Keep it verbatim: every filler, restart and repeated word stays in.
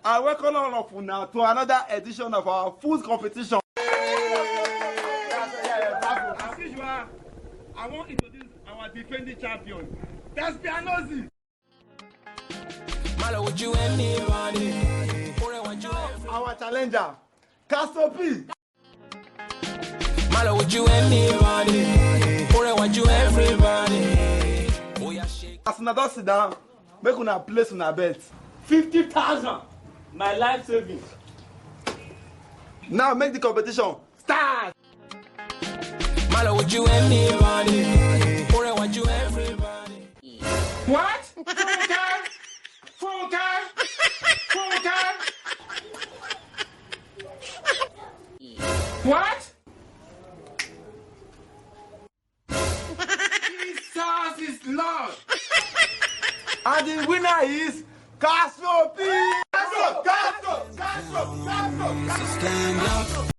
I welcome all of una to another edition of our food competition. As usual, I wan introduce our defending champion, Caspianozi. Malo, would you anybody? Ore, would you every- Our challenger, Castle P. Malo, would you anybody? Ore, would you everybody? Oh, yeah, shake. As una don sit down, make una place una bet. Fifty thousand, my life savings. Now make the competition start. Malo, would you anybody? Ore, would you everybody? What? Funke? Funke? Funke? What? Jesus is Lord. And the winner is Castle P. Castle, Castle, Castle, Castle, Castle.